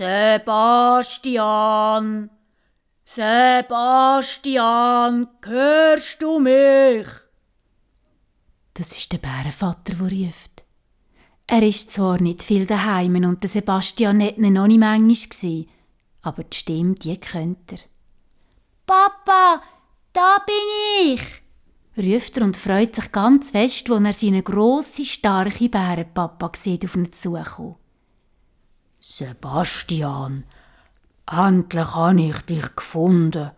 Sebastian, Sebastian, hörst du mich? Das ist der Bärenvater, der ruft. Er ist zwar nicht viel daheim und der Sebastian hat ihn noch nicht manchmal gesehen, aber die Stimme, die kennt er. «Papa, da bin ich!» ruft er und freut sich ganz fest, als er seinen grossen, starken Bärenpapa sieht auf ihn zukommen. Sebastian, endlich habe ich dich gefunden.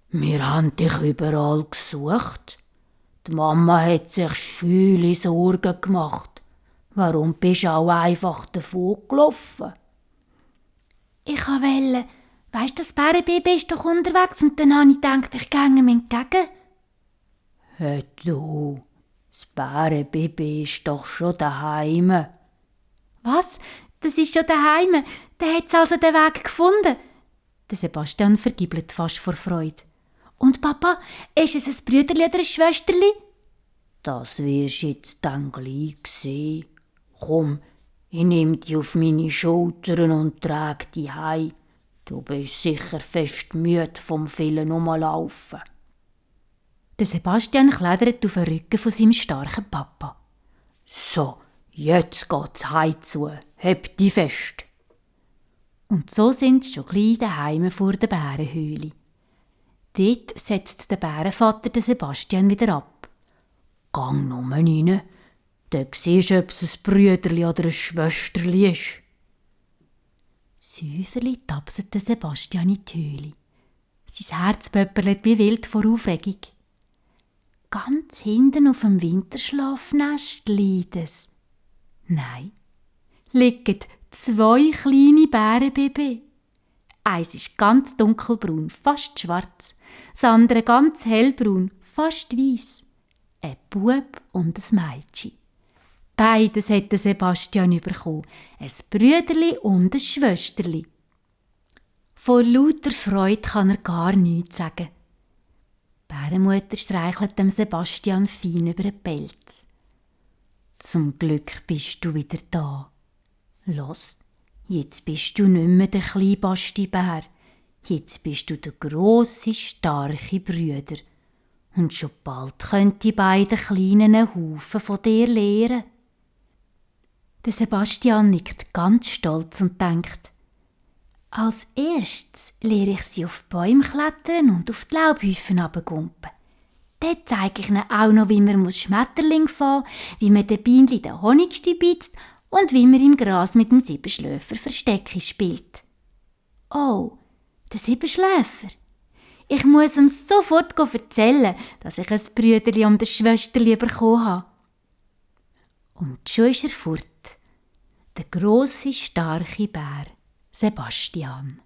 Wir haben dich überall gesucht. Die Mama hat sich schöne Sorgen gemacht. Warum bist du auch einfach davon gelaufen? Ich wollte, weisst du, das Bärenbaby ist doch unterwegs und dann habe ich gedacht, ich gehe ihm entgegen. Hey du, das Bärenbaby ist doch schon daheim. Was? Das ist schon daheim? Der hat also den Weg gefunden? Der Sebastian vergibbelt fast vor Freude. Und Papa, ist es ein Brüderli oder ein Schwesterli? Das wirst du jetzt dann gleich sehen. Komm, ich nehme dich auf meine Schultern und trage dich heim. Du bist sicher fest müde vom vielen Rumlaufen. Der Sebastian klettert auf den Rücken von seinem starken Papa. So, jetzt geht's heim zu. Heb dich fest. Und so sind sie schon gleich daheim vor der Bärenhöhle. Dort setzt der Bärenvater den Sebastian wieder ab. Gang nur rein, dann siehst du, ob es ein Brüderli oder ein Schwesterli ist. Säuferli tapset den Sebastian in die Höhle. Sein Herz pöpperlet wie wild vor Aufregung. Ganz hinten auf dem Winterschlafnest liegt es. Nein, liegen 2 kleine Bärenbaby. Eins ist ganz dunkelbraun, fast schwarz. Das andere ganz hellbraun, fast weiss. Ein Bub und ein Mädchen. Beides hat Sebastian bekommen. Ein Brüderli und ein Schwesterli. Vor lauter Freude kann er gar nichts sagen. Die Bärenmutter streichelt dem Sebastian fein über den Pelz. Zum Glück bist du wieder da. Los, jetzt bist du nicht mehr der kleine Bastibär. Jetzt bist du der grosse, starke Brüder. Und schon bald können die beiden Kleinen einen Haufen von dir lernen. Der Sebastian nickt ganz stolz und denkt, als erstes lehre ich sie auf Bäume klettern und auf die Laubhäufen runtergumpen. Dann zeige ich ihnen auch noch, wie man Schmetterling fangen muss, wie man den Bienchen den Honig stibitzt und wie man im Gras mit dem Siebenschläfer Verstecke spielt. Oh, der Siebenschläfer. Ich muss ihm sofort erzählen, dass ich ein Brüderli und ein Schwesterli bekommen habe. Und schon ist er fort, der grosse, starke Bär, Sebastian.